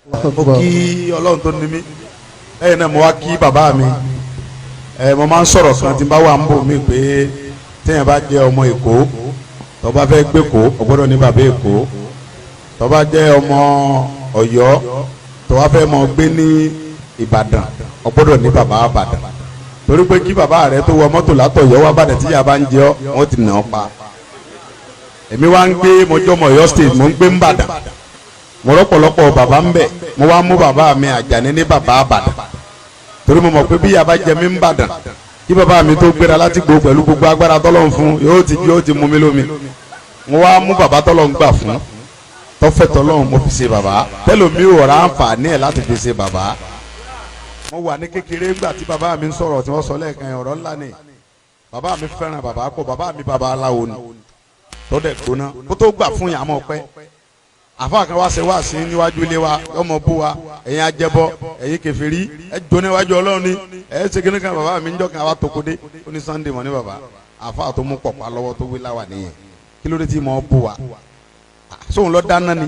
Mo kí Ọlọ́run tó ní mí lẹ́yìn náà, mo wá kí bàbá mi. Ẹ mo máa ń sọ̀rọ̀ kan tí n bá wà ń bò mí pé téèyàn bá jẹ́ ọmọ Èkó, tó bá fẹ́ gbé Èkó, ó gbọ́dọ̀ ní bàbá Èkó. Tó bá jẹ́ ọmọ Ọ̀yọ́, tó wá fẹ́ mọ gbé ní Ìbàdàn, ó gbọ́dọ̀ ní bàbá Ìbàdàn, torí pé kí bàbá rẹ tó wọ mọ́tò látọ̀yọ́ wá Ìbàdàn, tí yàrá bá ń jẹ ọ́, wọ́n ti nà ọ́ pa. Èmi wá ń gbé mọ́jọ́mọ́ Ọ̀yọ́ State, mò ń gbé n'Ìbàdàn, mo rọ́pọ̀lọpọ̀ bàbá ń bẹ̀. Mo wá mú bàbá mi Àjàní ní bàbá Ìbàdàn, torí mo mọ̀ pé bí yàrá jẹ mí n'Ìbàdàn, kí bàbá mi tó gbéra láti gbó pẹ̀lú gbogbo agbára tọ́lọ́run fún, yóò ti mú mi lómi. Mo wá mú bàbá tọ́lọ́run gbà fún, tọ́fẹ̀ tọ́lọ́run, mo fi ṣe bàbá tẹ́lómi ò rà àǹfààní ẹ̀ láti fi ṣe bàbá. Mo wà ní kékeré ńgbà tí bàbá mi ń sọ̀rọ̀ tí wọ́n sọ lẹ́ẹ̀kan yẹn, ọ̀rọ̀ ńlá ni. Bàbá mi fẹ́ràn bàbá pọ̀. Bàbá mi, bàbá aláwo ni tó dẹ̀ gbóná kó tó gbà fún yàrá mọ́ pẹ́. Àfa kan wá ṣe wá sí níwájú ilé wa, ọmọ bú wa, "Ẹ̀yin ajẹbọ, ẹ̀yin kèfèrí, ẹ jó níwájú Ọlọ́run ni ẹ ṣe kíní kan." Bàbá mi ń jọ kan wá tókódé, ó ní Sunday mọ̀ ní bàbá àfa tó mú pọ̀pá lọ́wọ́ tó wí láwà nìyẹn. Kí ló dé tí mo bú wa? Sóun lọ dáná ni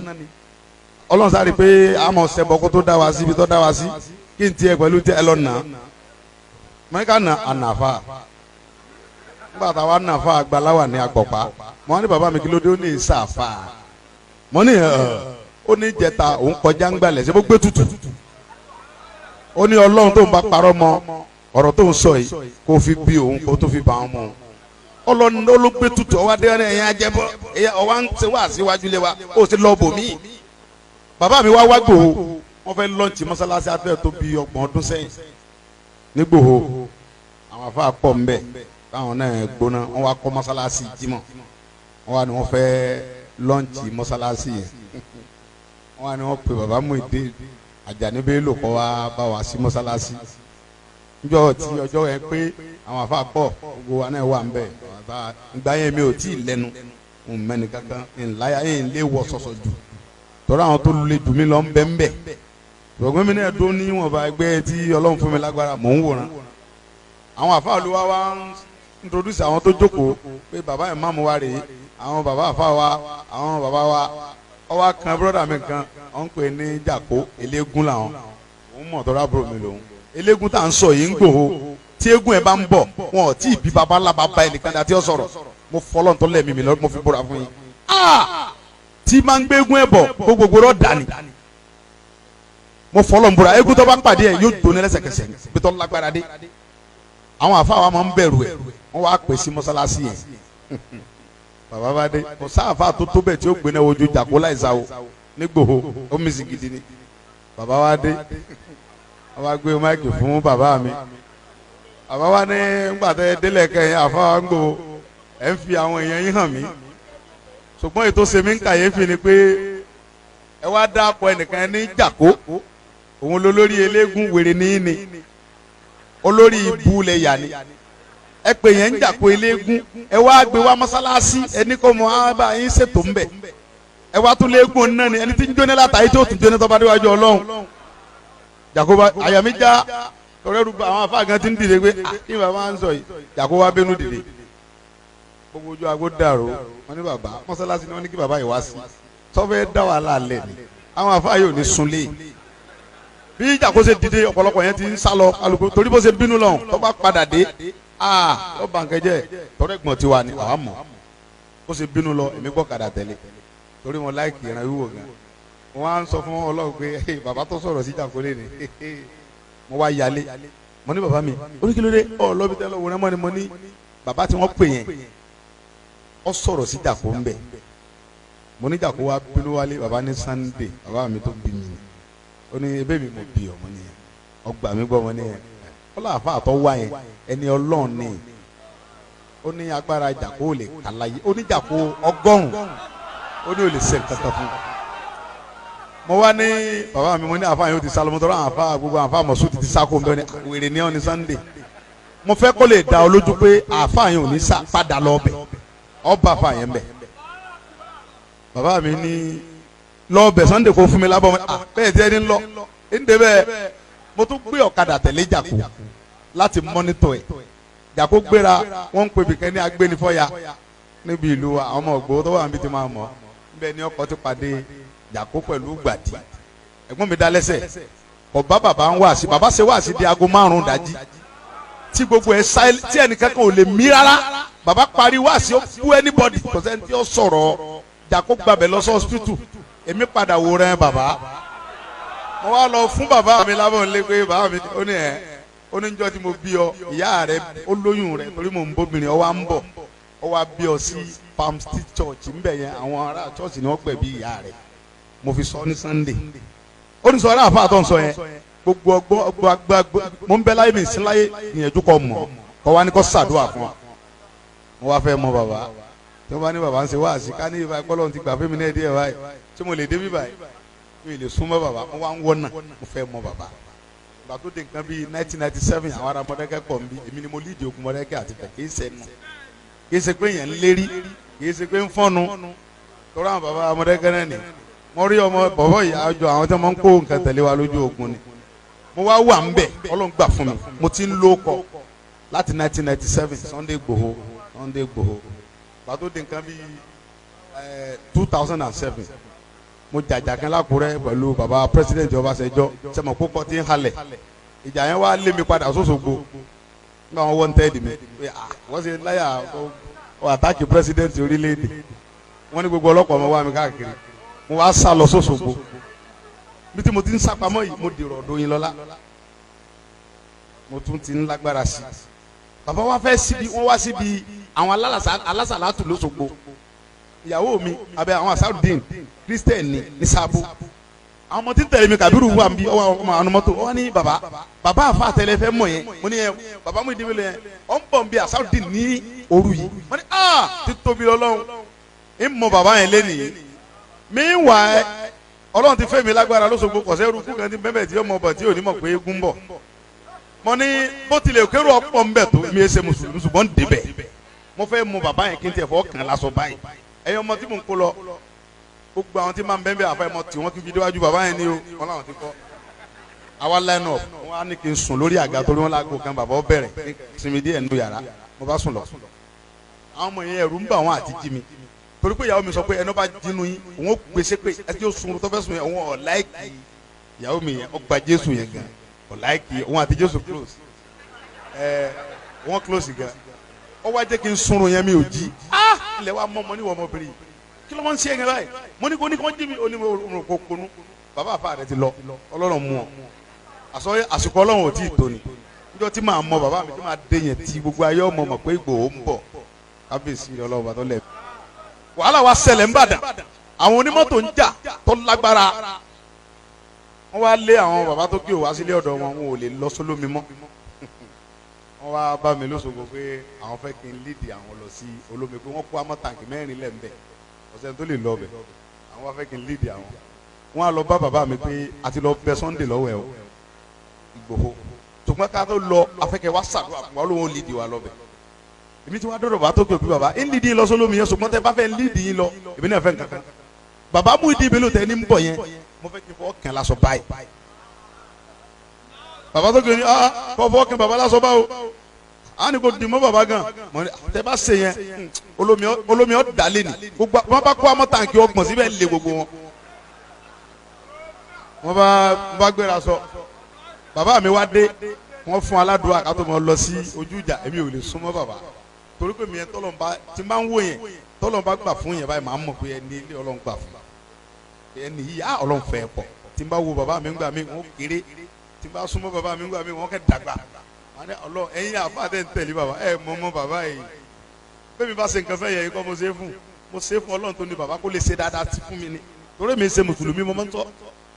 Ọlọ́run sáré pé àmọ̀ ṣẹbọ kó tó dá wa sí ibi tó dá wa sí. Kí n tiẹ̀ pẹ̀lú tiẹ̀ lọ nà mọ́níkà nà ànàfà. Nígbà táwa nàfà àgbàláwà ní agbọ̀pá, mọ́ ní bàbá mi, kí ló dé? Ó ní ìsàfà. Mọ́ ní ẹ̀ ó ní jẹta òun kọjá ń gbalẹ̀ ṣé bó gbé tutù. Ó ní Ọlọ́run tó ń bá parọ́ mọ́ ọ̀rọ̀ tó ń sọ yìí, kó fi bí òun, kó tó fi bá wọn mọ́. Ọlọ́run ló gbé tutù ọwọ́ adé ẹ̀yìn ajẹ́bọ́ ọwọ́ ń ṣe wá síwájú lé wa, ó sì lọ́ọ́ bò mí. Bàbá mi wá wá gbòho, wọ́n fẹ́ launch mọ́sálásí afẹ́ tó bí 30 ọdún sẹ́yìn nígbòho. Àwọn afa pọ̀ ńbẹ káwọn náà gbóná. Wọ́n wá kọ́ mọ́sálásí jímọ̀, wọ́n wá ní wọ́n fẹ́ launch mọ́sálásí yẹn. Wọ́n wá ní wọ́n pe bàbá Muyideen Àjàní Bello kọ́ wá bá wa sí mọ́sálásí. Níjọ́ tí ọjọ́ yẹn pé, àwọn afa pọ̀, gbogbo wa náà wà ńbẹ. Ìgbà yẹn mi ò tí ì lẹ́nu ń mẹ́ni kankan ńláyà ń lé wọ sọ̀sọ̀ jù, tọ́ra àwọn tó lè jù mí lọ ń bẹ́ ń bẹ́. Ṣùgbọ́n mi náà dún níwọ̀nba ẹgbẹ́ tí Ọlọ́run fún mi lágbára, mò ń wòran. Àwọn àfa olúwa wa ń introduce àwọn tó jókòó pé bàbá ìmáàmù wa rèé, àwọn bàbá àfa wa, àwọn bàbá wa. Ọwọ́ kan brother mi kan, wọ́n ń pè ní Jàkó, eléégún làwọn. Òun mọ̀ tọ́ra bro mi lòun. Eléégún tá à ń sọ yìí ń gbòho, tí eégún ẹ̀ bá ń bọ̀, wọn ò tí ì bí baba ńlá bàbá ẹnìkan àti ọ̀ sọ̀rọ̀. Mo fọlọ́n tó lẹ́mìí mi lọ, mo fi búra fún yín. Tí máa ń gbé eégún ẹ̀ bọ̀, gbogbo rọ̀ dání. Mo fọlọ́n búra, eégún tó bá pàdé ẹ̀ yóò jóná lẹ́sẹ̀kẹsẹ̀ bí tó lágbára dé. Àwọn àfa wa máa ń bẹ̀rù ẹ̀. Wọ́n wá pè sí mọ́sálásí yẹn. Bàbá bá dé, kò sáàfà tó tó bẹ̀ tí ó gbéná wojú Jàkó láìsá o nígbòho. Ó mísì gidi ni. Bàbá wa dé, wọ́n wá gbé mic fún bàbá mi. Bàbá wa ní ńgbàtẹ́ délẹ̀ kẹyìn, àfa wa ń gbòho, ẹ̀ ń fi àwọn èèyàn yín hàn mí, ṣùgbọ́n ètò sèmi ń kàyéfì ni pé ẹ wá dáàpọ̀ ẹnìkan ní Jàkó, òun lolórí eléégún. Wèrè ní ní olórí ibu lẹ yà ni ẹ pè yẹn ń Jàkó eléégún. Ẹ wá gbé wá mọ́sálásí, ẹni kò mọ á yín ṣètò ńbẹ. Ẹ wá tún léégún náà ni ẹni tí ń jóná látàyè tí ó tún jóná tó bá déwájú Ọlọ́run. Jàkó bá àyà mi já tọrẹ́rù bá àwọn afáàgán tí ń dìde pé kí bàbá ń sọ yìí. Jàkó wá bínú dìde, gbogbo ojú aago dàrú. Wọn ní bàbá mọ́sálásí ni wọ́n ní kí bàbá yìí wá sí sọfẹ́ dá wàhálà lẹ̀ ni. Àwọn afáà yóò ní sunlé. Bí Jàkó ṣe dìde, ọ̀pọ̀lọpọ̀ yẹn ti ń sá lọ alùpùpù, torí bó ṣe bínú lọ, tó bá padà dé, aa ó bà nǹkan jẹ́. Tọ́rẹ́gbọ̀n tiwa ni àwa mọ̀. Bó ṣe bínú lọ, èmi gbọ́ kàdà tẹ̀lé, torí wọn like ìran wíwò gan. Wọn á sọ fún Ọlọ́run pé bàbá tó sọ̀rọ̀ sí Jàkó lé ní. Mo wá yálé, mo ní bàbá mi oníkìlódé ọ lọ́bi tẹ́lẹ̀ wọ́n mọ́ ni. Mo ní bàbá tí wọ́n pè yẹn, ọ sọ̀rọ̀ sí Jàkó ń bẹ̀. Mo ní Jàkó wá bínú wálé. Bàbá ní Sunday, bàbá mi tó bí mi ni, ó ní ebe mi mo bí ọmọ nìyẹn, ọgbà mi gbọ́ ọmọ nìyẹn. Ọlọ́ àfa àtọ́ wá yẹn, ẹni Ọlọ́run ni. Ó ní agbára Jàkó ò lè kàlàyé. Ó ní Jàkó 100, ó ní ò lè ṣe nǹkan kan fún un. Mo wá ní bàbá mi, mo ní àfa yẹn ó ti sálọ. Mo tọrọ àwọn àfa, gbogbo àwọn àfa mọ̀sùn ti sá kó n bẹ́ẹ̀ ni wèrè ní ọ́ ní Sunday. Mo fẹ́ kó lè dá ọ lójú pé àfa yẹn ò ní sá padà lọ bẹ̀, ọba àfa yẹn bẹ̀. Bàbá mi ní lọ bẹ̀ Sunday kó fún mi lábọ̀. Ah, bẹ́ẹ̀ tí ẹni ń lọ ń dé bẹ́ẹ̀. Mo tún gbé ọ̀kadà tẹ̀lé Jàkó láti monitor ẹ̀. Jàkó gbéra, wọ́n ń pè bìkan ní agbénifọ́ya níbi ìlú wa. Àwọn ọmọ ògbó tó wà níbi tí máa mọ̀ níbẹ̀ ni ọkọ̀ ti pàdé Jàkó pẹ̀lú gbàdí. Ẹ̀gbọ́n mi dá lẹ́sẹ̀ ọba bàbá ń wá sí, bàbá ṣe wá sí di aago 5 dájí tí gbogbo ẹ sáyẹ tí ẹnìkan kan ò lè mí rárá. Bàbá parí wá sí, ó bú anybody, kò sẹ́ni tí ó sọ̀rọ̀ jàkó gbàbẹ̀ lọ sí hospital. Èmi padà wò rẹ bàbá, mo wá lọ fún bàbá mi lábọ̀ nílé pé bàbá mi ó ní ẹ̀ ó ní njọ́ tí mo bí ọ, ìyá rẹ ó lóyún rẹ torí mo ń bóbìnrin, ọ wá ń bọ̀, ọ wá bí ọ sí Palm Street Church ńbẹ yẹn, àwọn ará church ni wọ́n gbẹ̀bí ìyá rẹ. Mo fi sọ ní Sunday, ó ní sọ ará àfa àtọ̀ ń sọ yẹn gbogbo ọgbọ́n gbogbo mo ń bẹ láyé mi sí láyé ìyẹn kọ mọ̀ kọ́ wa ní kọ́ sàdúrà fún wa. Mo wá fẹ́ mọ bàbá tí wọ́n bá ní bàbá ń ṣe wáàsí ká ní ibà kọ́lọ́n ti gbà fún mi náà díẹ̀ báyìí tí mo lè dé bí báyìí mi lè súnmọ́ bàbá. Mo wá ń wọ́nà, mo fẹ́ mọ bàbá. Ìgbà tó dé nǹkan bíi 1997, àwọn ará Mọdákẹ́kẹ́ pọ̀ ń bí, èmi ni mo lídìí ogun Mọdákẹ́kẹ́ àti Ifẹ̀. Kì í ṣẹnu, kì í ṣe pé èèyàn ń lérí, kì í ṣe pé ń fọ́nu torí àwọn bàbá Mọdákẹ́kẹ́ náà ni mo rí ọmọ bọ̀bọ̀ yìí àjọ àwọn tí wọ́n ń kó nǹkan tẹ̀lé wa lójú ogun ni. Mo wá wà ń bẹ̀, Ọlọ́run gbà fún mi, mo ti ń ló kọ láti 1997 Sunday Igboho, Sunday Igboho. Ìgbà tó dé nǹkan bíi 2007, mo jàjà kan lákùrẹ́ pẹ̀lú baba president Ọbásanjọ́, sẹ́mo kókó tí ń halẹ̀ ìjà yẹn wá lé mi padà sóṣogbo nígbà wọn wọ́n tẹ́ẹ̀dì mi pé wọ́n ṣe láyà ọ àtàkì president orílẹ̀-èdè. Wọ́n ní gbogbo ọlọ́pàá ọmọ wa mi káàkiri, mo wá sá lọ sóṣogbo. Bí tí mo ti ń sápamọ́ yìí, mo dèrò ọ̀dọ̀ yín lọ́la, mo tún ti ń lágbára sí i. Bàbá wa fẹ́ síbi, wọ́n wá síbi àwọn alásàlátù lóṣogbo. Ìyàwó mi abẹ àwọn asarudin Christian ní ní Sábó, àwọn ọmọ tí ń tẹ̀lé mi Kàbírù wà ń bí ọwọ́ ọmọ àwọn mọ́tò wọ́n ní bàbá bàbá àfa àtẹlẹ fẹ́ mọ̀ yẹn. Mo ní yẹn bàbá mú ìdíwé lọ yẹn, ọ̀ ń bọ̀ ń bí asarudin ní òru yìí. Mo ní ti tóbi lọ́lọ́run ń mọ bàbá yẹn lẹ́nìí. Meanwhile, Ọlọ́run ti fẹ́ mi lágbára lóṣogbo, kọ̀sẹ́ rúkú kan ti bẹ́ẹ̀ tí yóò mọ̀ bọ̀ tí yóò ní mọ̀ pé eégún bọ̀. Mo ní bó tilẹ̀ kérò ọ̀pọ̀ ń bẹ̀ tó mi ẹ ṣe mùsùlùmí, ṣùgbọ́n débẹ̀ mo fẹ́ mọ bàbá yẹn kí n tiẹ̀ fọ́ kàn lásọ báyìí. Ẹ̀yin ọmọ tí mò ń kó lọ, gbogbo àwọn tí máa ń bẹ́ẹ̀ bẹ́ẹ̀ àfẹ́ mọ tí wọ́n ti fi déwájú bàbá yẹn ni o, wọn làwọn ti kọ́ àwa line up. Wọn á ní kí n sùn lórí àga torí wọn láago kan bàbá ó bẹ̀rẹ̀, sinmi díẹ̀ nínú yàrá. Mo bá sùn lọ, àwọn ọmọ yẹn ẹ̀rù ń bà wọn àti jí mi torí pé ìyàwó mi sọ pé ẹni bá jinú yín òun ó gbèsè pé ẹ tí ó sun tó fẹ́ sùn yẹn òun ọ̀ láìkì. Ìyàwó mi yẹn ó gba Jésù yẹn gan, ọ̀ láìkì òun àti Jésù close, ẹ wọ́n close gan. Ó wá jẹ́ kí n sunrun yẹn, mi ò jí. Ilẹ̀ wa mọ́ ọmọ níwọ̀ ọmọbìnrin yìí, kí ló máa ń ṣe yẹn báyìí? Mo ní kó ní kó jí mi, ó ní mo kó konú. Bàbá àfa rẹ ti lọ, Ọlọ́run mú ọ àsọ àsìkò Ọlọ́run ò tí ì tó ni. Níjọ́ tí màá mọ bàbá mi tí màá dé yẹn tí gbogbo ayé ọmọ mọ̀ pé Ìgbòho ń bọ̀, kábíyèsí Ọlọ́run bàtọ́ lẹ̀. Wàhálà wa ṣẹlẹ̀ ńbàdàn, àwọn onímọ́tò ń jà tó lágbára, wọ́n wá lé àwọn bàbá tó kí o wá sílé ọ̀dọ̀ wọn, wọn ò lè lọ sólómi mọ́. Wọ́n wá bá mi lóṣogbo pé àwọn fẹ́ kí n lídìí àwọn lọ sí olómi, pé wọ́n kó amọ́ tàǹkì 4 lẹ́ńbẹ̀, ọ̀sẹ̀ tó lè lọ bẹ̀, àwọn wá fẹ́ kí n lídìí àwọn. Wọ́n á lọ bá bàbá mi pé a ti lọ bẹ Sunday lọ́wọ́ ẹ̀ o Ìgbòho, ṣùgbọ́n ká tó lọ afẹ́kẹ́ wá sàdúrà fún wa, olóhùn lídìí wa lọ bẹ̀. Èmi tí wàá dọ̀dọ̀ bá tó kí òbí bàbá ń lídìí lọ sólómi yẹn, ṣùgbọ́n tẹ bá fẹ́ lídìí yín lọ, èmi náà fẹ́ nǹkan kan. Bàbá mú ìdí ìbílò tẹ ní ń bọ̀ yẹn, mo fẹ́ kí n fọwọ́ kàn lásọ báyìí. Bàbá tó kí ni fọwọ́ kàn bàbá lásọ báwo a ní kò dì mọ́ bàbá gan. Tẹ bá ṣe yẹn, olómi ọ̀ dalé ni gbogbo wọn bá kó amọ́ tàǹkì 30 síbẹ̀ lé gbogbo wọn. Wọ́n bá gbéra sọ, bàbá mi wá dé, wọ́n fún aládùúgbò àkàtọ́ mọ́ lọ sí ojú ìjà. Èmi ò lè súnmọ́ bàbá torí pé mi yẹn tọ́lọ̀ ń bá tí n bá ń wò yẹn, tọ́lọ̀ ń bá gbà fún yẹn báyìí, màá mọ̀ pé ẹni ilé Ọlọ́run gbà fún ẹni yìí á Ọlọ́run fẹ́ pọ̀. Tí n bá wo bàbá mi ń gbà mí, wọ́n kéré. Tí n bá súnmọ́ bàbá mi ń gbà mí, wọ́n kẹ́ dàgbà. Ọlọ́run ẹ̀yin àfa tẹ̀ ń tẹ̀lé bàbá ẹ̀ mọ́ mọ́ bàbá yìí bẹ́ẹ̀ mi bá ṣe nǹkan fẹ́ yẹ kọ́, mo ṣe fún mo ṣe fún Ọlọ́run tó ní bàbá kó lè ṣe dáadáa ti fún mi ni, torí mi ṣe mùsùlùmí. Mo máa ń tọ́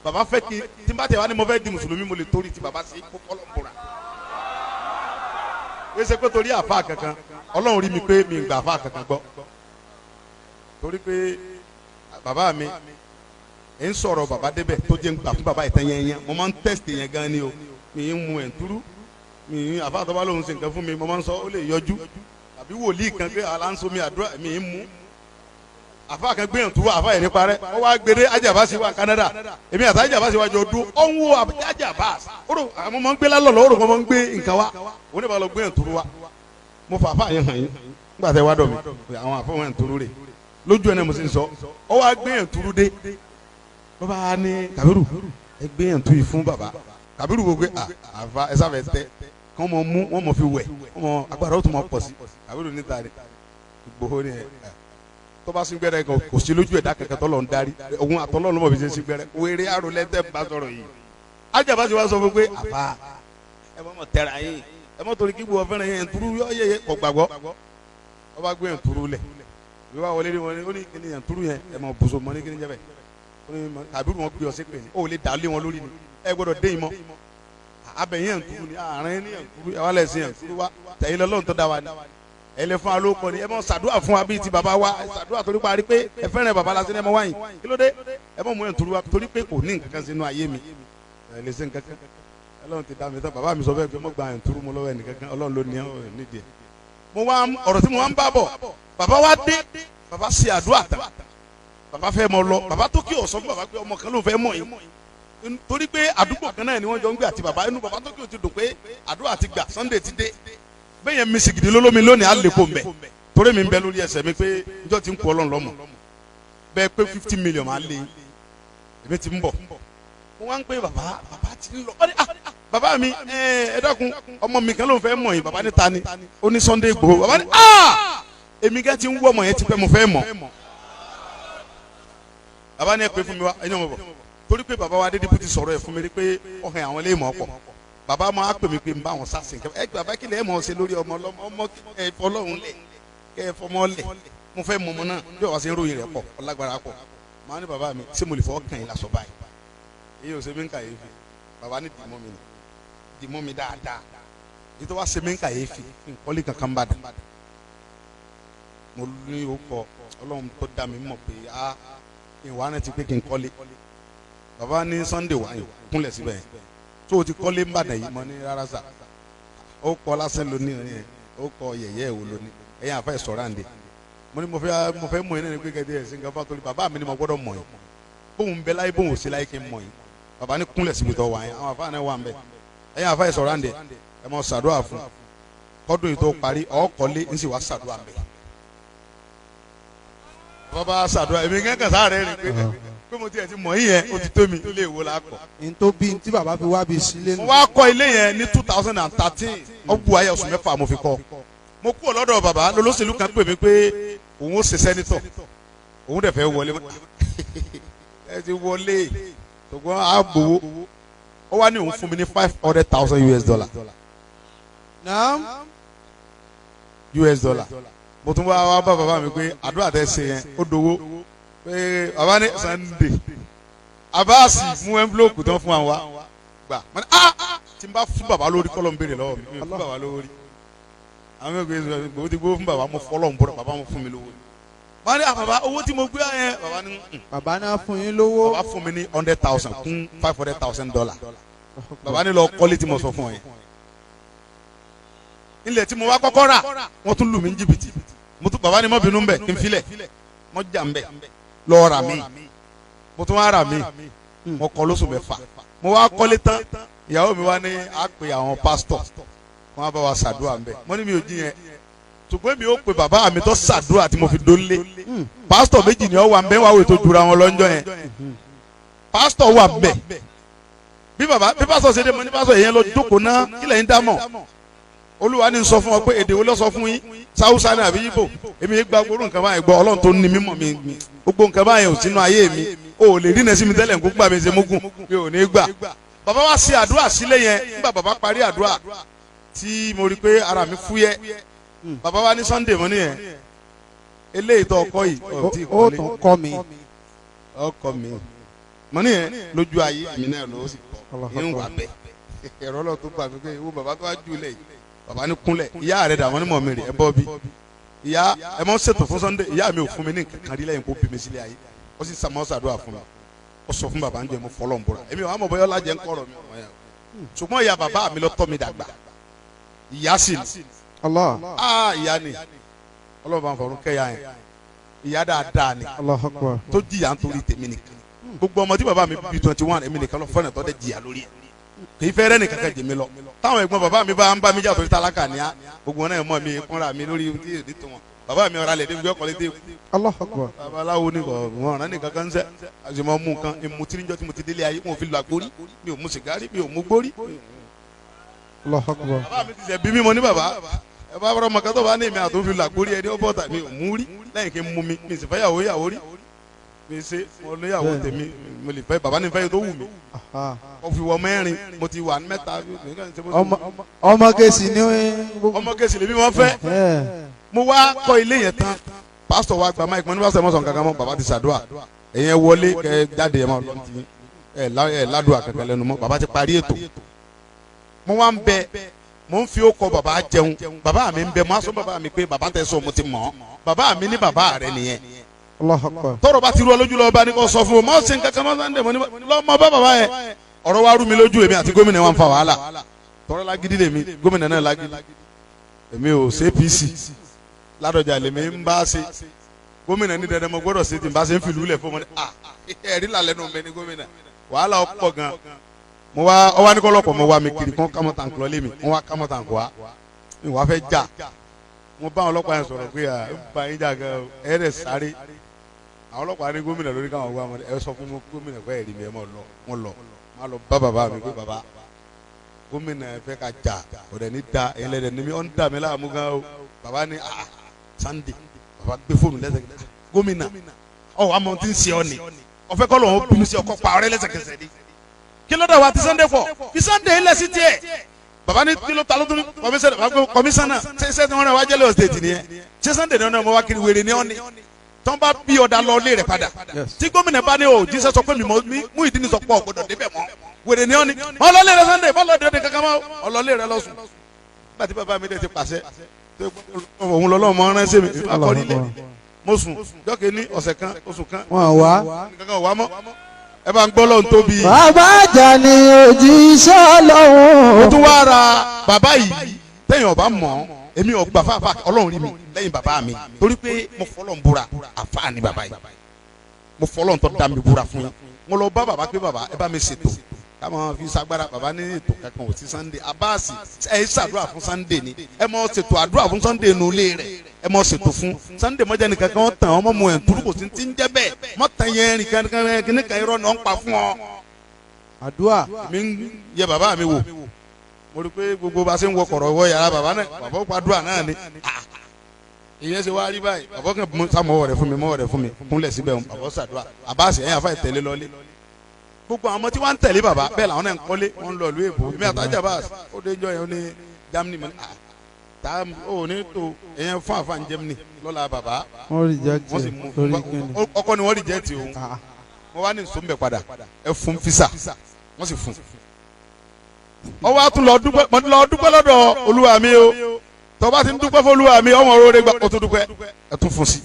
bàbá fẹ́ kí tí n bá tẹ̀ wá ní mo fẹ́ di mùsùlùmí, mo lè torí ti bàbá sí kó fọlọ́ bùrà. Ó ṣe pé torí àfa kankan Ọlọ́run rí mi pé mi gbà àfa kankan gbọ́, torí pé bàbá mi ń sọ̀rọ̀ bàbá débẹ̀ tó jẹ́ ń gbà fún bàbá ìtàn yẹn yẹn. Mo máa ń tẹ̀sítì yẹn gan ni o, mi ń mu ẹ̀ńtúrú mi ń àfa àtọ́bá lòun ṣe nǹkan fún mi, mo máa ń sọ ó lè yọjú àbí wòlíì kan pé aláǹsọ mi àdúrà mi ń mú àfa kan gbé ẹ̀ńtúrú àfa yẹn nípa rẹ̀. Ó wá gbére Ajaba sí wa Canada, èmi àti Ajaba sí wa jọ dún ó ń wo Ajaba ó rò àwọn ọmọ ń gbé lálọ́ lọ́wọ́, ó rò kọ́ mọ́ ń gbé nǹkan wa, òun ní bá lọ gbé ẹ̀ńtúrú wa. Mo fà àfa yẹn hàn yín nígbà tẹ wá dọ̀ mi, àwọn àfọwọ́n ẹ̀ńtúrú rè lójú ẹ̀ náà mo sì ń sọ. Ó wá gbé ẹ̀ńtúrú dé, ló bá ní Kabiru Ẹ gbé yẹn tu yìí fún bàbá. Kàbírù wo pé àfa ẹ sáfẹ́ tẹ kí wọ́n mọ mú wọ́n mọ fi wẹ̀ wọ́n mọ agbára ó tún mọ pọ̀ sí. Kàbírù níta ni Ìgbòho ni ẹ tó bá sín gbẹ́rẹ́ kan kò sí lójú ẹ̀dá kankan tọ́lọ̀ ń darí òun àtọ́lọ́ ló mọ̀ fi ṣe sín gbẹ́rẹ́ wéré àròlẹ́tẹ̀ bá sọ̀rọ̀ yìí. Ajaba ti wá sọ fún pé àfa ẹ mọ̀ mọ̀ tẹ̀ra yín ẹ mọ̀ torí kí gbogbo fẹ́ràn yẹn nturu yọ yẹ kọ gbàgbọ́. Ọba gbé yẹn nturu lẹ̀ bí wàá wọlé wọn ó ní kíni yẹn nturu yẹn ẹ mọ̀ bùsọ̀ mọ́ ní kíni jẹ́ bẹ́ẹ̀ ó ní Kàbírù wọn gbé ọ sí pé ní ó lè dà lé wọn lórí ni ẹ gbọ́dọ̀ dé yín mọ́ abẹ yẹn nturu ni àárín ní yẹn nturu ẹ wà lẹ̀ sí yẹn nturu wa tẹ̀yìn lọ́lọ́run tó dá wa ni ẹ lè fún wa ló kọ ni ẹ mọ ṣàdúrà fún wa bíi ti bàbá wa ẹ ṣàdúrà torí parí pé ẹ fẹ́ràn bàbá la sí ni ẹ mọ wáyìn kí ló dé ẹ mọ mú yẹn nturu wa torí pé kò ní nǹkan kan sínú ayé mi ẹ lè ṣe nǹkan kan. Ọlọ́run ti dá mi tán bàbá mi sọ fẹ́ pé mo gba ẹ̀ǹtúrú mu lọ́wọ́ ẹnìkankan Ọlọ́run ló ní ọ̀ nídìí ẹ̀. Mo wá ọ̀rọ̀ tí mo wá ń bá bọ̀ bàbá wa dé bàbá ṣe àdúrà tán bàbá fẹ́ mọ lọ bàbá tó kí ọ̀ sọ fún bàbá pé ọmọ kan ló fẹ́ mọ̀ yín torí pé àdúgbò kan náà ni wọ́n jọ ń gbé àti bàbá inú bàbá tó kí o ti dùn pé àdúrà ti gbà Sunday ti dé bẹ́ẹ̀ yẹn mi sì gidi lólómi lónìí á lè kó mbẹ́ torí mi ń bẹ lórí ẹsẹ̀ mi pé njọ́ ti ń kú Ọlọ́run lọ́mọ bẹ́ẹ̀ pé 50 million máa lé èmi ti ń bọ̀. Mo wá ń pè bàbá bàbá ti ń lọ ọ ní ah bàbá mi ẹ ẹ dákun ọmọ mi kan ló ń fẹ́ mọ̀ yín. Bàbá ní ta ni? Ó ní Sunday Igboho. Bàbá ní ah èmi gẹ́ ti ń wú ọmọ yẹn ti pẹ́ mo fẹ́ mọ̀. Bàbá ní ẹ pé fún mi wá ẹni ọmọ bọ̀ torí pé bàbá wa Adédìbú ti sọ̀rọ̀ ẹ̀ fún mi rí pé ọ̀hìn àwọn ilé ìmọ̀ ọ̀pọ̀ bàbá máa pè mí pé n bá wọn sásìn kẹ ẹ bàbá kí lè mọ̀ ọ́ ṣe lórí ọmọ ọmọ ẹ fọlọ́run lẹ̀ kẹ ẹ fọmọ lẹ̀ mo fẹ́ mọ̀ ọmọ náà bí wàá ṣe ń ròyìn rẹ̀ pọ̀ ọlágbára pọ̀. Màá ní bàbá mi ṣé mo lè fọwọ́ kàn yín lásọ báyìí? Èyí ò ṣe mí ń kàyéfì. Bàbá ní dìmọ́ mi ni dìmọ́ mi dáadáa èyí tó wá ṣe mí ń kàyéfì nkọ́lé kankan bá dà mo ní o kọ Ọlọ́run tó dá mi mọ̀ pé a ìwà náà ti pé kí n kọ́lé. Bàbá ní Sunday wáyé kúnlẹ̀ síbẹ̀ tó o ti kọ́lé ń bàdàn yìí. Mọ́ ní rárá sà ó kọ́ lásán lónìí yẹn ó kọ́ yẹ̀yẹ́ ìwò lónìí ẹ̀yìn àfa ẹ̀ sọ̀rọ̀ àǹdè. Mo ní mo fẹ́ mọ̀ yín náà ní pé kẹ́tẹ́ ẹ̀ sí nǹkan fún àtọ́lé bàbá mi ni mo gbọ́dọ̀ mọ̀ yín bóun bẹ láyé bóun ò sí láyé kí n mọ̀ yín. Bàbá ní kúnlẹ̀ síbi tó wà yín àwọn àfa náà wà ń bẹ ẹ̀yìn àfa ẹ̀ sọ̀rọ̀ àǹdè ẹ̀ mọ̀ ṣàdúrà fún kọ́dún yìí tó parí ọ̀ọ́kọ́lé ń sì wá ṣàdúrà ń bẹ. Bàbá ṣàdúrà èmi kẹ́kẹ́ sáré rìn pé mo tiẹ̀ ti mọ̀ yín yẹn ó ti tó mi ilé ìwò la kọ̀. N tó bí tí bàbá fi wá bí sílé Mo nù. wá kọ́ ilé yẹn ní 2013 ọ̀bù ayé oṣù 6 mo fi kọ́. Mo kúrò lọ́dọ̀ bàbá lolóṣèlú kan pè mí pé òun ó ṣe senator òun dẹ̀ fẹ́ wọlé. Ẹ ti wọlé ṣùgbọ́n a gbowó. Ó wá ní òun fún mi ní $500,000 US. Naam. US dollar. Mo tún wá wá bá bàbá mi pé àdúrà tẹ ṣe yẹn ó dowó pé bàbá ní Sunday Abbas mú envelope tán fún wa gbà. Mo ní ah tí n bá fún bàbá lórí kọ́lọ́ ń béèrè lọ́wọ́ mi mi ò fún bàbá lórí àwọn ẹgbẹ́ ìgbò tí gbó fún bàbá mo fọlọ́ ń bọ̀rọ̀ bàbá mo fún mi lówó. Mo ní ah bàbá owó tí mo gbé yẹn bàbá ní Bàbá náà fún yín lówó. Bàbá fún mi ní 100,000 kún $500,000. Bàbá ní lọ kọ́lé tí mo sọ fún ọ yẹn. Ilẹ̀ tí mo wá kọ́kọ́ rà wọ́n tún lù mí ní jìbìtì. Mo tún bàbá ní mo bínú bẹ̀ kí n filẹ̀ mo jà ń bẹ̀ lọ rà mí. Mo tún wá rà mí mo kọ́ lóṣù 6 mo wá kọ́lé tán. Ìyàwó mi wá ní á pè àwọn pásítọ̀ wọn á bá wa ṣàdúrà ń bẹ̀. Mo ní mi ò jí yẹn ṣùgbọ́n mi ò pe bàbá mi tó ṣàdúrà tí mo fi dólé. Pásítọ̀ méjì ni ó wà ń bẹ́ wà wò tó jura wọn lọ́njọ́ yẹn. Pásítọ̀ wà ń bẹ̀ bí bàbá bí pásítọ̀ ṣe dé mo ní pásítọ̀ yẹn lọ jókòó náà kí lẹ́yìn dá mọ̀. Olúwa ní sọ fún ọ pé èdè wo ló sọ fún yín sáwúsá ní àbí yíbò? Èmi gba gbogbo nǹkan báyìí gbọ́. Ọlọ́run tó ní mímọ̀ mi gbogbo nǹkan báyìí ò sínú ayé mi o ò lè rí nẹ́sí mi tẹ́lẹ̀ nǹkó gbà mí ṣe mógùn mi ò ní gbà. Bàbá wa ṣe àdúrà sílé yẹn. Nígbà bàbá parí àdúrà tí mo rí pé ara mi fúyẹ́ bàbá wa ní Sunday mọ́ nìyẹn eléyìí tó ọkọ yìí ọ̀ tí Ó kọ́lé tún kọ́ mi. Ọkọ mi mọ́ nìyẹn lójú ayé mi náà ló sì kọ́ yín wà bẹ́ẹ̀ ẹ̀rọ lọ tó gbà mí pé ìwọ bàbá tó wá jù lẹ̀ yìí. Bàbá ní kúnlẹ̀ ìyá rẹ̀ dà wọ́n ní mọ̀ mi rè ẹ bọ́ bí ìyá ẹ mọ̀ ṣètò fún Sunday. Ìyá mi ò fún mi ní nǹkan kan rí lẹ́yìn kó bí mi sílé ayé ó sì sàmọ́ ṣàdúrà fún mi. Ó sọ fún bàbá ń jẹ mo fọlọ́ ń bọ̀rọ̀ èmi ò wá mọ̀ bóyá ọlájẹ ń kọ̀rọ̀ mi ọmọ yẹn ṣùgbọ́n ìyá bàbá mi ló tọ́ mi dàgbà ìyá sì ni. Allah. Aa ìyá ni Ọlọ́run bá ń fọ̀rún kẹ́yà yẹn ìyá dáadáa ni. Allah akbar. Tó jìyà nítorí tèmi nìkan. Gbogbo ọmọ tí bàbá mi bí 21 èmi nìkan lọ fọ́nà tó dé jìyà lórí ẹ̀ kì í fẹ́ rẹ́ nìkan kan jèmi lọ. Táwọn ẹ̀gbọ́n bàbá mi bá ń bá mi jà torí tálákà ní á gbogbo wọn náà mọ̀ mi kúnra mi lórí tí èdè tó wọn. Bàbá mi ọ̀rọ̀ alẹ̀ débi ọkọ̀ lédè. Allahu Akbar. Babaláwo ni kò wọn ọ̀ràn nìkan kan ń sẹ́ àti mo mú nǹkan ìmutí níjọ́ tí mo ti délé ayé, mo fi lu àgbórí, mi ò mu sìgárì, mi ò mu gbórí. Allahu Akbar. Bàbá mi ti sẹ́ bí mímọ ní bàbá ẹ bá rọ mọ̀kátó bá ní èmi àtò fi lu àgbórí ẹni ó bọ̀tà mi ò mú rí lẹ́yìn kí n mú mi, mi sì fẹ́ yàwó yàwó rí, mi ṣe mo níyàwó tèmi, mo lè fẹ́ bàbá ní fẹ́ yìí tó wù mí. Aha. Mo fi wọ mẹ́rin, mo ti wà ní mẹ́ta. Ọmọ kẹsì ni. Ọmọ kẹsì lèmi wọ́n fẹ́. Ẹ. Mo wá kọ́ ilé yẹn tán, pásítọ̀ wa gba máìkì. Mo ní pásítọ̀, ẹ mọ̀ sọ̀n kankan mọ́, bàbá ti ṣàdúrà, ẹ̀yin ẹ wọlé kẹ jáde, ẹ máa lọ ti ẹ ẹ ládùúà kankan lẹ́nu mọ́, bàbá ti parí ètò. Mo wá ń bẹ, mo ń fi ó kọ bàbá jẹun, bàbá mi ń bẹ, mo á sọ bàbá mi pé bàbá tẹ sọ, mo ti mọ̀ ọ́. Bàbá mi ní bàbá rẹ nìyẹn. Allahu Akbar. Tọrọ bá ti rú ọ lójú lọ bá ní kò sọ fún o, mọ ṣe nǹkan kan mọ Sunday, mo ní lọmọ bá bàbá yẹn. Ọ̀rọ̀ wa rú mi lójú, èmi àti gómìnà wa ń fa wàhálà tọrọ lágídí lèmi, gómìnà náà lágídí. Èmi ò ṣe APC, Ládọjà lèmi ń bá ṣe. Gómìnà ní dandan mo gbọ́dọ̀ ṣe tí n bá ṣe ń fìlú lẹ̀ fún mi. Ah, ẹ̀rí làlẹ́ nù mí ní gómìnà, wàhálà ọ̀pọ̀ gan. Mo wá ọwọ́ ní kọ́lọ́pọ̀, mo wá mi kiri kán kámọ́ tàǹkì lọ lé mi, wọ́n wá kámọ́ tàǹkì wá, mi wá fẹ́ jà. Mo bá àwọn ọlọ́pàá yẹn sọ̀rọ̀ pé à ń ba yín jà gan o, ẹ̀ rẹ̀ sáré. Àwọn ọlọ́pàá ní gómìnà lórí káwọn wá wọn, ẹ sọ fún mi gómìnà pé ẹ̀rí mi, ẹ mọ̀ lọ. Wọn lọ má lọ bá bàbá mi pé bàbá, gómìnà ẹ fẹ́ ka jà, kò dẹ̀ ní da ẹ̀yin lẹ́dẹ̀ ní mi, ọ̀ ń dà mí láàmú gan o. Bàbá ní ah, Sunday. Bàbá gbé fóònù lẹ́sẹ̀kẹsẹ̀. Gómìnà ọ̀ àmọ́ tí ń ṣe ọ ni ọ̀fẹ́ kọ́ lọ́wọ́ bínú sí ọkọ̀ pa ọ̀rẹ́ lẹ́sẹ̀kẹsẹ̀ ni. Kí ló dé wa ti Sunday pọ̀ fi Sunday lẹ̀ sí tiẹ̀? Bàbá ní kí ló ta ló tún kọmísánná? Bàbá gbé kọmísánná ṣe ṣe tí wọ́n rẹ̀ wá jẹ́lẹ̀ ọ̀sẹ̀tì nìyẹn. Ṣé Sunday náà mo wá kiri wèrè ní ọ́ni tí wọ́n bá bí ọ̀dà lọ ilé rẹ̀ padà? Tí gómìnà bá ní o jíṣẹ́ sọ pé mi mọ Muyideen sọ pé ọ̀ gbọ́dọ̀ débẹ̀ mọ́, wèrè ní ọ́ni. Ọlọ́lé rẹ Sunday bọ́lọ́dẹ ọdẹ kankan mọ́, ọlọ́lé rẹ lọ́sùn. Nígbà tí bàbá mi dẹ̀ ti pàṣẹ òun lọ́lọ́ mọ́ ránṣẹ́ mi akọ́nílé, mo sùn jọ́kẹ́ ní ọ̀sẹ̀ kan, oṣù kan. Wọn wá. Kankan wà mọ́. Ẹ bá ń gbọ́ lọ́n tóbi. Bàbá Àjàní òjíṣẹ́ Ọlọ́run. Mo tún wá ra bàbá yìí tẹ̀yìn ọba mọ̀, èmi ò gbà fáfá, Ọlọ́run rí mi lẹ́yìn bàbá mi, torí pé mo fọlọ́n búra, àfa ni bàbá yìí. Mo fọlọ́n tó dá mi búra fún yín. Mo lọ bá bàbá pé bàbá, ẹ bá mi ṣètò káwọn fi sagbára. Bàbá ní ètò kankan ò sí. Sunday Abasi, ẹ ṣàdúrà fún Sunday ni, ẹ mọ ṣètò àdúrà fún Sunday nulẹ̀ rẹ̀, ẹ mọ ṣètò fún Sunday mọ́jà nìkan kan tàn ọmọ mu ẹ̀ ń túrú, kò sí ti ń jẹ́ bẹ́ẹ̀ mọ́ tàn yẹn rìn kan kan kíní kan, irọ́ ni wọ́n ń pa fún ọ. Àdúrà. Mi ń yẹ bàbá mi wò, mo rí i pé gbogbo bá ṣe ń wọ kọ̀rọ̀ wọ yàrá bàbá náà, bàbá ó padùà náà ni. Ìyẹn ṣe wá rí báyìí, bàbá kan sá mọ́wọ́ rẹ̀ fún mi, mọ́wọ́ rẹ̀ fún mi, kúnlẹ̀ síbẹ̀, bàbá ṣàdúrà. Àbáṣe ẹ̀yìn àfa ìtẹ̀lé lọ́lé, gbogbo àwọn ọmọ tí wọ́n ń tẹ̀lé bàbá bẹ́ẹ̀ làwọn náà ń kọ́lé, wọ́n ń lọ ìlú èbó. Èmi àtàjà bá ó dé jọ yẹn, ó ní Germany mọ́ tá ó ní tó ẹ̀yẹn fún àfa ní Germany lọ́la bàbá. Wọ́n reject Wọ́n sì mú torí kíni? Ọkọ ni wọ́n reject òun. Wọ́n wá ní nsọ́nbẹ̀ padà, ẹ fún fisa, wọ́n sì fún. Ọwọ́ àtún lọ dúpẹ́, mo lọ dúpẹ́ lọ́dọ̀ Olúwa mi o. Tọ́ba ti ń dúpẹ́ fún Olúwa mi, ọmọ oore gba, o tún dúpẹ́, ẹ tún fún sí.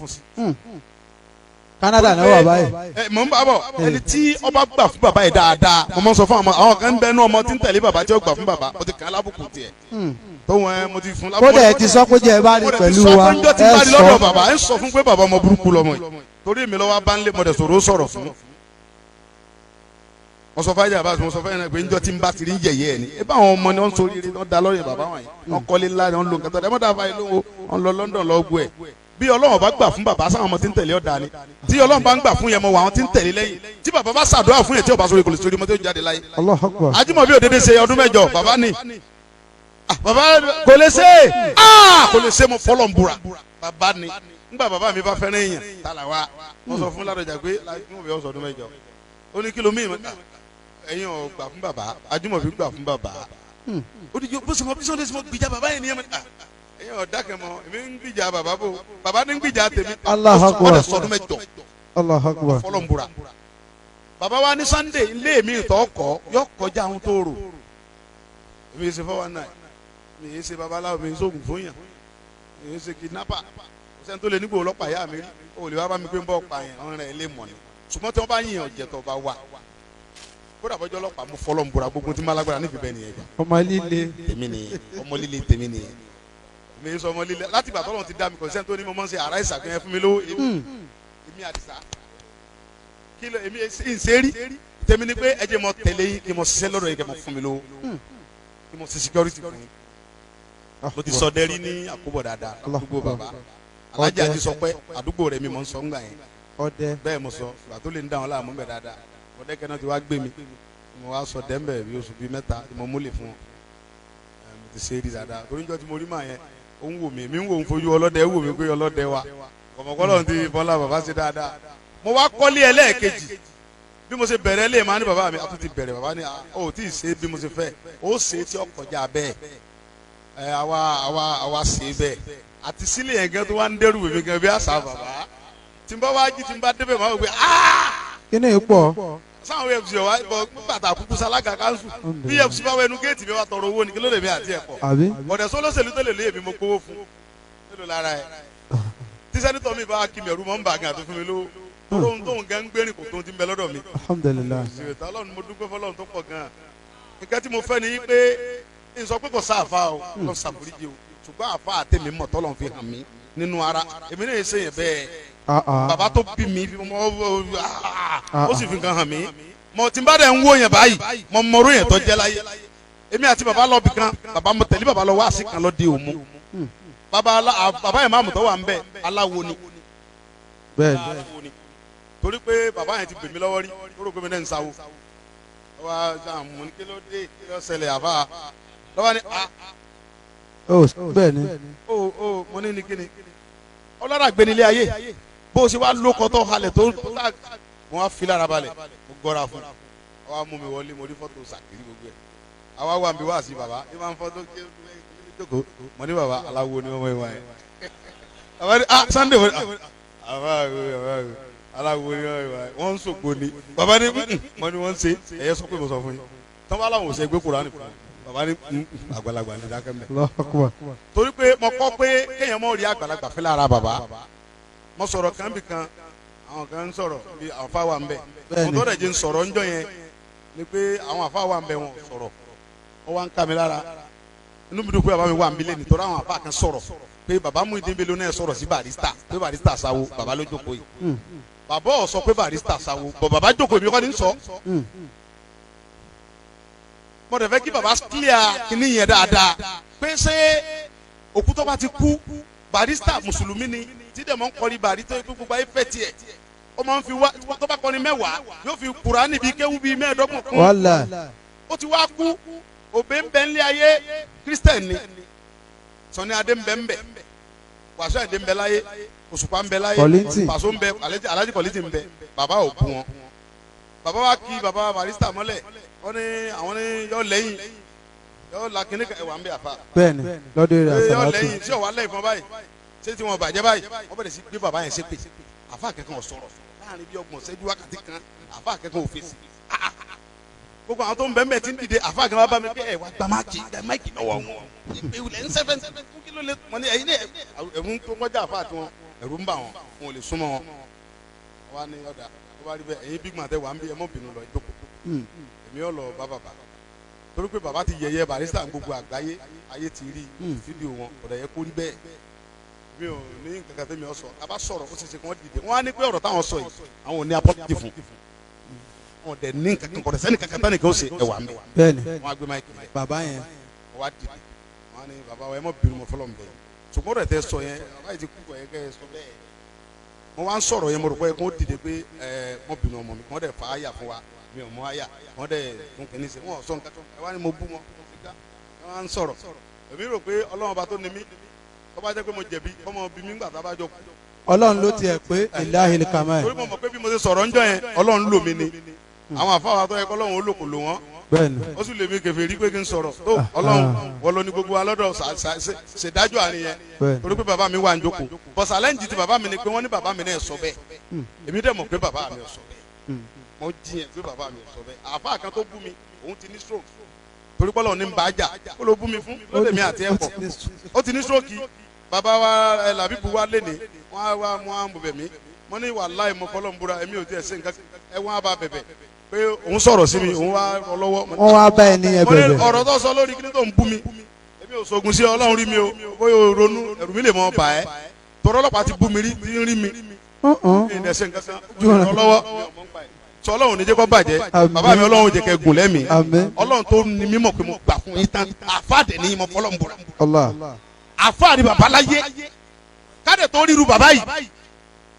Canada náà wà báyìí. Ẹ mọ̀ n bá bọ̀, ẹni tí ọba gbà fún bàbá yìí dáadáa, mo máa ń sọ fún àwọn àwọn kan bẹ́ẹ̀ ní ọmọ tí ń tẹ̀lé bàbá tí ó gbà fún bàbá, mo ti kàn án lábùkù tiẹ̀ tó wọn ẹ, mo ti fún lábùkù. Kódà ẹ ti sọ pé jẹ́ ẹ bá rí Mo dẹ̀ ti pẹ̀lú sọ wa pé njọ́ tí ẹ bá rí lọ́dọ̀ sọ. bàbá, ẹ ń sọ fún pé bàbá ọmọ burúkú lọmọ yìí, torí èmi lọ́wọ́ bá ń lé, mo dẹ̀ sọ̀rọ̀ ó sọ̀rọ̀ fún. Mo sọ fájà bá, mo sọ fájà náà pé njọ́ tí ń bá ti rí yẹ̀yẹ́ ẹ̀ ni ẹ bá àwọn ọmọ ni wọ́n ń sọ oríire, wọ́n da lọ́rẹ̀ bàbá wọn yìí, wọ́n kọ́lé ńlá, wọ́n lo nǹkan tó dẹ̀ mọ́ dáa fáyé lówó, wọ́n lọ London lọ gbọ́ ẹ̀. Bí Ọlọ́run bá gbà fún bàbá sáwọn ọmọ tí ń tẹ̀lé ọ̀dà ni, tí Ọlọ́run bá ń gbà fún yẹn mọ wọ àwọn tí ń tẹ̀lé lẹ́yìn. Tí bàbá bá ṣàdúrà fún yẹn, tí ó bá sórí, kò lè sórí mọ́ tí ó jáde láyé. Allahu Akbar. Ajímọ̀bí òdede ṣe ọdún 8, bàbá ni. Ah, bàbá kò lè ṣe é. Ah, kò lè ṣe, mo fọlọ́ ń búra, bàbá ni. Ngbà bàbá mi bá fẹ́ràn èèyàn tààlà wa, wọ́n sọ fún Ládọjà pé Ajímọ̀bí ọ̀sọ̀ ọdún 8, ó ní kí ló mí ẹ̀yin ò gbà fún bàbá. Ajímọ̀bí gbà fún bàbá, ó ní bó ṣe mọ bí sọ́dọ̀ ṣe mọ gbìjà bàbá yẹn nìyẹn mọ́. Ah, ẹ̀yin ò dákẹ́ mọ́, èmi ń gbìjà bàbá bò, bàbá ní ń gbìjà tèmi. Allahu Akbar. Ọ̀dẹ̀ sọdún 8. Allahu Akbar. Fọlọ́ ń búra, bàbá wa ní Sunday ilé mi ìtọ́ kọ́ yọ kọjá àwọn tó rò. Èmi yìí ṣe 419, mi yìí ṣe babaláwo, mi yìí ṣe oògùn fún yàn, mi yìí ṣe kidnapper. Kò sẹ́ni tó lè nígbò ọlọ́pàá yá mi rí o lè wá bá mi pé ń bọ́ pa yẹn ọ̀rẹ́ ẹ̀ lè mọ̀ ni. Ṣùgbọ́n tí wọ́n bá yìnyín ọ̀jẹ̀ tó bá wà, kódà bọ́jọ́ ọlọ́pàá, mo fọlọ́ ń búra, gbogbo tí n bá lágbára nífi bẹ́ẹ̀ nìyẹn jà. Ọmọ líle. Tèmi nìyẹn, ọmọ líle tèmi nìyẹn. Mi yìí sọ ọmọ líle láti ìgbà tọ́lọ́run ti dá mi. Kò sẹ́ni tó ní mo mọ̀ ń ṣe àrà ìsàkóyẹ fún mi lówó. Èmi Àdìsá, kí ló èmi ń ṣe rí tèmi ni pé ẹ jẹ́ mo tẹ̀lé yín, kí mo ṣiṣẹ́ lọ́dọ̀ yín, kí mo fún mi lówó, kí mo ṣe security fún yín. Mo ti sọ dẹ́rí ní àkóbọ̀ dáadáa gbogbo bàbá. Alájà Ọdẹ. Àti sọ pé àdúgbò rẹ̀ mi mọ̀ ń sọ ńgbà yẹn. Ọdẹ. Bẹ́ẹ̀ mo sọ ìgbà tó lè ń dá wọn láàmú bẹ̀ dáadáa. Mọ̀dẹ́kẹ́ náà ti wá gbé mi, mo wá sọ dẹ́mbẹ̀ bí oṣù bíi 3 tí mo múlẹ̀ fún wọn. Mo ti ṣe é rí dáadáa torí níjọ́ tí mo rí màá yẹn, ó ń wò mí, èmi ń wò ń fojú ọlọ́dẹ wò mí pé ọlọ́dẹ wa kọ̀mọ̀kọ́lọ́ ti bọ́lá bàbá ṣe dáadáa. Mo wá kọ́lé ẹlẹ́ẹ̀kejì. Bí mo ṣe bẹ̀rẹ̀ lé màá ní bàbá mi a tún ti bẹ̀rẹ̀. Bàbá ní, "Ah, ó tí ì ṣe bí mo ṣe fẹ́, ó ṣe é tí ó kọjá bẹ́ẹ̀." Ẹ àwa ṣe é bẹ́ẹ̀ àti sílẹ̀ yẹn gan tó wá ń dẹ́rù mi gan bí àṣà bàbá. Tí n bá wá jí, tí n bá débẹ̀, máa wò pé aaa Kí ni ipò? Sáwọn EFCC wa bọ bàtà kúkú sálága kanṣu bí EFCC bá wọ ẹnu géètì mi wá tọrọ owó ni, kí ló lè mi àti ẹ̀ pọ̀? Àbí? Ọ̀dẹ̀ sọlọ́sẹ̀lú tó lè lé èmi, mo kówó fún mélòó lára ẹ̀ tí senator mi bá kí mi, ẹ̀rú mọ́ ń bà gan àti fún mi lówó tóró ohun tóun gan ń gbẹ́rìn kò tó ti ń bẹ lọ́dọ̀ mi. Alhamdulillahi. Ìṣèwéta Ọlọ́run, mo dúpẹ́ fọlọ́run tó pọ̀ gan. Nǹkan tí mo fẹ́ ni pé n sọ pé kò sáàfà o, kò sàforíjì o, ṣùgbọ́n àfa àtẹ̀mí mọ̀ tọ́lọ́run fi hàn mí nínú ara èmi náà ṣe yẹn bẹ́ẹ̀. Ah, ah. Bàbá tó bí mi fi mọ, ó sì fi nǹkan hàn mí. Mọ tí n bá dẹ̀ ń wó yẹn báyìí, mọ mọ̀ró yẹn tó jẹ́ láyé. Èmi àti bàbá lọ bì kan, bàbá mo tẹ̀lé bàbá lọ wá sí kan lọ di òmu. Bàbá yẹn máa mú tó wà ń bẹ̀, aláwo ni. Bẹ́ẹ̀ni. Aláwo ni, torí pé bàbá yẹn ti bè mí lọ́wọ́ rí, ó rò pé mi náà ń sáwó wá sàmù ní. Kí ló dé? Kí ló ṣẹlẹ̀ àbá lọ́wọ́ ni a Ó bẹ́ẹ̀ni. Ó mo ní ní kíni ọlọ́dà gbénilé ayé bó o ṣe wá lóko tó halẹ̀ tó tó tá. Mo wá fi lára balẹ̀, mo gọ́ra fún un, wá mú mi wọlé, mo rí fọ́tò sàkiri gbogbo ẹ̀. Àwa wà níbi wá sí bàbá ẹ máa ń fọ́tò jókòó. Mo ní bàbá, aláwo ni wọ́n mọ̀ ẹ́ wá yẹn. Bàbá ní, ah, Sunday wọ́n ní, ah, bàbá mi, bàbá mi, aláwo ni wọ́n wá yẹn, wọ́n ń sògbó ni. Bàbá ní, mo ní wọ́n ń ṣe ẹ̀yẹ sọ pé mo sọ fún yín tọ́wọ́ aláwọ̀ ò ṣe gbé Kùránì fún un. Bàbá ní, àgbàlagbà ní dákẹ́ mẹ́." Allahu akbar. Torí pé mo kọ́ pé kéèyàn mọ̀ rí àgbàlagbà fẹ́ lára bàbá. Mo sọ̀rọ̀ kan bí kan, àwọn kan ń sọ̀rọ̀ bí àwọn afá wà ń bẹ̀. Bẹ́ẹ̀ni. Mo tọ́ dẹ̀ jẹ́ ń sọ̀rọ̀ ńjọ́ yẹn ni pé àwọn afá wà ń bẹ̀, wọn sọ̀rọ̀, wọ́n wá ń ká mi lára. Inú mi dùn pé bàbá mi wà ń bilé nítorí àwọn afá kan sọ̀rọ̀ pé bàbá Muyideen Bello náà sọ̀rọ̀ sí Barrister, pé Barrister sáwó. Bàbá ló jókòó yìí. Bàbá ò sọ pé Barrister sáwó bọ̀, bàbá jókòó, mi kọ́ ni ń sọ. Mo dẹ̀ fẹ́ kí bàbá clear kíní yẹn dáadáa pé ṣé òkú tó bá ti kú, Barrister mùsùlùmí ni tí dẹ̀ mọ́ ń kọrin Barrister tó gbogbo ayé fẹ́ tiẹ̀, ó máa ń fi wá tó bá kọrin 10 yóò fi Kùránì bíi kéwú bíi 25 kún. Wàhálà. Ó ti wá kú, òbí ń bẹ nílé ayé, Christian ni, Sunny Adé ń bẹ ń bẹ, Wàsíù Àyìndé ń bẹ láyé, Òṣùpá ń bẹ láyé. Kollington. Pàṣọ ń bẹ, Alhaji Kollington ń bẹ. Bàbá ò bú wọn. Bàbá wa kí bàbá Barrister mọ́lẹ̀, wọ́n ní àwọn ní yọ lẹ́yìn yọ la kíní kan ẹ̀wà ń bẹ àfa. Bẹ́ẹ̀ni, lọ́dọ̀ rẹ̀. Yọ àsàlátù. lẹ́yìn tí ọ̀wá lẹ́yìn fún báyìí, ṣé tí wọn bàjẹ́ báyìí? Wọ́n bẹ̀rẹ̀ sí gbé bàbá yẹn ṣépè. Àfa akẹ́kọ̀ọ́ sọ̀rọ̀ láàrin bí 30 ṣẹ́jú, wákàtí kan, àfa akẹ́kọ̀ọ́ ò fèsì. Gbogbo àwọn tó ń bẹ́ẹ̀ mẹ́ ti ń dìde. Àfa akẹ́kọ̀ọ́ bá mi pé ẹ̀ wá gba mic, gba mic lọ́wọ́ wọn. Ìpè ìwúlẹ̀ ń sẹ́fẹ̀ kí ló lè mọ ní ẹ̀yin ní ẹ̀rù tó kọjá. Àfa àti wọn, ẹ̀rù ń bà wọn, wọn ò lè súnmọ́ wọn. Wọ́n á ní ọ̀dà tó bá rí bẹ́ẹ̀, ẹ̀yin big man tẹ wà ń bí, ẹ mọ́ bínú lọ ìjókòó. Èmi ò lọ bá bàbá torí pé bàbá ti yẹ̀yẹ́ Barrister gbogbo àgbáyé, ayé ti rí fídíò wọn, ọ̀dà yẹ kó rí bẹ́ẹ̀. Mi ò ní nǹkan kan tẹ́mi ọ̀ sọ. A bá sọ̀rọ̀, ó ṣe ṣe kí wọ́n dìde. Wọ́n á ní pé ọ̀rọ̀ táwọn sọ yìí, àwọn ò ní apology fún wọn dẹ̀ ní nǹkan kan, kọ̀dẹ̀ sẹ́ni kankan tán nìkan ó ṣe ẹ̀wà mi. Bẹ́ẹ̀ni. Wọ́n á gbé mic lẹ̀. Bàbá yẹn. Wọ́n á dìde, wọ́n á ní, "Bàbá wa, ẹ má bínú, mọ́ fọlọ́ mi bẹ́ẹ̀, ṣùgbọ́n ọ̀rọ̀ tẹ sọ yẹn, bàbá yìí ti kú, kọ̀ yẹ kẹ́ ẹ sọ bẹ́ẹ̀." Mo wá ń sọ̀rọ̀ yẹn, mo rò pé kó dìde pé ẹ mọ́ bínú ọmọ mi, kí wọ́n dẹ̀ fa àyà fún wa, mi ò mọ àyà wọ́n dẹ̀ fún kìíní sí wọ́n sọ nǹkan ẹ wá ní mo bú wọn. Ẹ wá ń sọ̀rọ̀, èmi rò pé Ọlọ́run ọba tó ní mí, tó bá jẹ́ pé mo jẹ̀bi, kọ́mọ bí mi ńgbà tá a bá jọ kú. Ọlọ́run ló tiẹ̀ pé ìláhìl kamal. Torí mo mọ̀ pé bí mo ṣe sọ̀rọ̀ ńjọ́ yẹn, Ọlọ́run lò mí ni. Àwọn àfáwà tó yẹ kọ́ Ọlọ́run ó lò kò lò wọ́n. Bẹ́ẹ̀ni. Ó sì lè mi kẹfẹ́ rí pé kí n sọ̀rọ̀ tó Ọlọ́run wọ́n ló ní gbogbo wa lọ́dọ̀ ṣèdájọ́ àárín yẹn. Bẹ́ẹ̀ni. Torí pé bàbá mi wà ń jókòó bọ̀, challenge ti bàbá mi ni pé wọ́n ní bàbá mi náà sọ bẹ́ẹ̀. Èmi dẹ̀ mọ̀ pé bàbá mi ò sọ bẹ́ẹ̀. Mo jiyàn pé bàbá mi ò sọ bẹ́ẹ̀. Àfáà kan tó bú mi, òun ti ní stroke, torí pé Ọlọ́run ní ń bá a jà, ó ló bú mi fún ló lè mi àti ẹ̀ pọ̀. Ó ti ní stroke. Bàbá wa ẹ làbíbu wa léni, wọn á wá mú àwọn bẹ̀bẹ̀ mi. Mo ní wàláhì, mo fọlọ́ ń búra, èmi ò tiẹ̀ ṣe nǹkan. Ẹ wọ́n á bá bẹ̀bẹ̀ pé òun sọ̀rọ̀ sí mi, òun wá rọ lọ́wọ́. Wọ́n wá bá ẹni yẹn Mo ní bẹ̀bẹ̀. ọ̀rọ̀ tó sọ lórí kí ni tó ń bú mi, èmi ò sọ̀gùn sí. Ọlọ́run rí mi o, bóyá o ronú, ẹ̀rù mi lè mọ bà ẹ́ tọrọ. Ọlọ́pàá ti bú mi rí tí ń rí mi. Ọ̀hún. Mi ì dẹ̀ ṣe nǹkan kan rọ lọ́wọ́ sọ. Ọlọ́run ní jẹ́ kó bàjẹ́. Àmín. Bàbá mi, Ọlọ́run jẹ́ kẹ́ gùn lẹ́mìí. Àmín. Ọlọ́run tó ní mímọ̀ pé mo gbà fún yín tán, àfáàdé ní mo fọlọ́ ń bọ̀rọ̀. Allah. Àfáà ni bàbá láyé. Káde tó ríru bàbá yìí,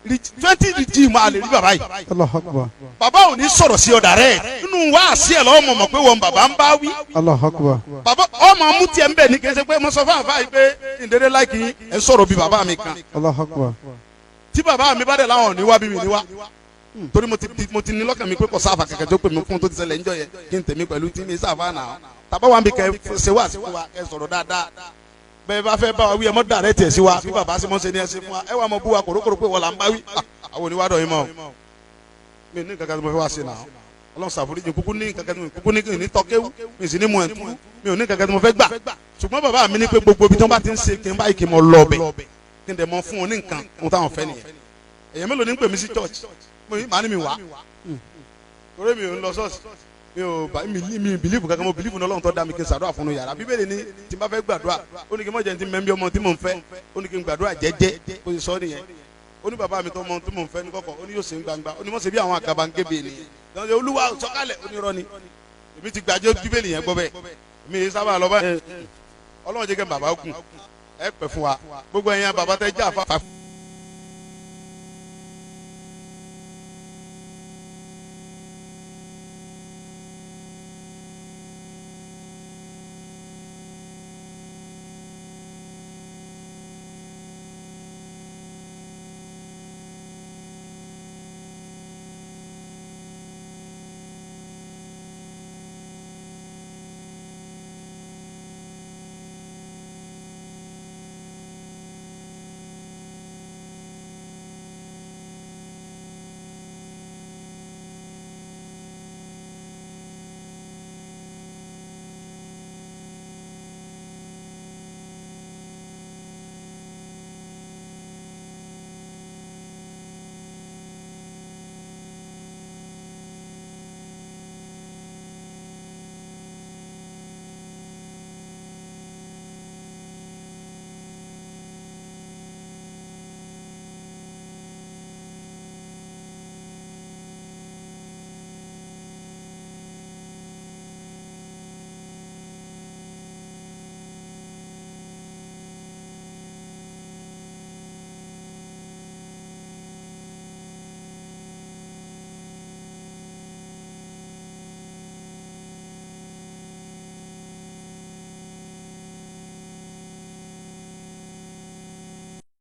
20 regime a lè rí bàbá yìí. Allahu Akbar. Bàbá ò ní sọ̀rọ̀ sí ọ̀dà rẹ̀ nínú wá sí ẹ̀ lọ́wọ́, mọ̀ pé wọn bàbá ń bá wí. Allahu Akbar. Bàbá ọmọ mú tiẹ̀ ń bẹ̀ ní kí n ṣe pé mo sọ fún àfáà yìí pé ìdédé láìkí ẹ̀ sọ̀rọ̀ bí bàbá mi kan. Allahu Akbar. Tí bàbá mi bá dẹ̀ láwọn ò ní wá bí mi ní wá, torí mo ti ní lọ́kàn mi pé kò sáfà kẹ̀kẹ́ tó pè mí fún tó ti ṣẹlẹ̀ ńjọ́ yẹn, kí n tẹ̀mí pẹ̀lú tí mi sáfà náà tàbá wa ń bí kẹ́ ṣe wá sí fún wa, kẹ́ sọ̀rọ̀ dáadáa. Bẹ́ẹ̀ bá fẹ́ bá wa wí, ẹ mọ́ dàrẹ́ tiẹ̀ sí wa. Bí bàbá sí mọ́ ṣe ní ẹ ṣe fún wa, ẹ wà mọ́ bú wa kòrókòrò pé wọ́n là ń bá wí. Àwọn oníwádọ̀ yìí mọ́ o. Mi ní nǹkan kan tí mo fẹ́ wá sí náà. Ọlọ́run ṣàforíjì, kúkú ní nǹkan kan tí mo kúkú ní ní tọ́kéwú, mi sì ní mu ẹ̀ntú, mi ò ní nǹkan kan tí mo fẹ́ gbà. Ṣùgbọ́n bàbá mi ní pé gbogbo ibi tí wọ́n bá ti ń ṣe kí n báyìí, kí n mọ lọ bẹ̀, kí n dẹ̀ mọ fún wọn ní nǹkan ohun táwọn fẹ́ nìyẹn. Èèyàn mélòó ní ń pè mí sí church? Mo ní màá ní mi wá, torí mi ò ń lọ ṣọ́ọ̀ṣì, mi ò bá mi ní mi believe kankan. Mo believe ní Ọlọ́run tó dá mi, kí n ṣàdúrà fún un yàrá. Bíbélì ní tí n bá fẹ́ gbàdúrà, ó ní kí n mọ̀ jẹ́ ní ti mẹ́ńbí ọmọ tí mò ń fẹ́, ó ní kí n gbàdúrà jẹ́jẹ́. Bó ṣe sọ nìyẹn. Ó ní bàbá mi tó mọ tí mò ń fẹ́ ní kọ̀kọ̀, ó ní yóò ṣe ń gbangba. Ó ní mọ̀ ṣe bí àwọn àgàbàǹgebè nìyẹn lọ́sẹ̀. Olúwa sọ̀kalẹ̀, ó ní irọ́ ni. Èmi ti gbàjẹ́ Bíbélì yẹn gbọ́ bẹ́ẹ̀. Mi yìí sábà lọ báyìí. Ọlọ́run jẹ́ kí bàbá gùn, ẹ pẹ́ fún wa. Gbogbo ẹ̀yin bàbá tẹ́ jẹ́ àfa.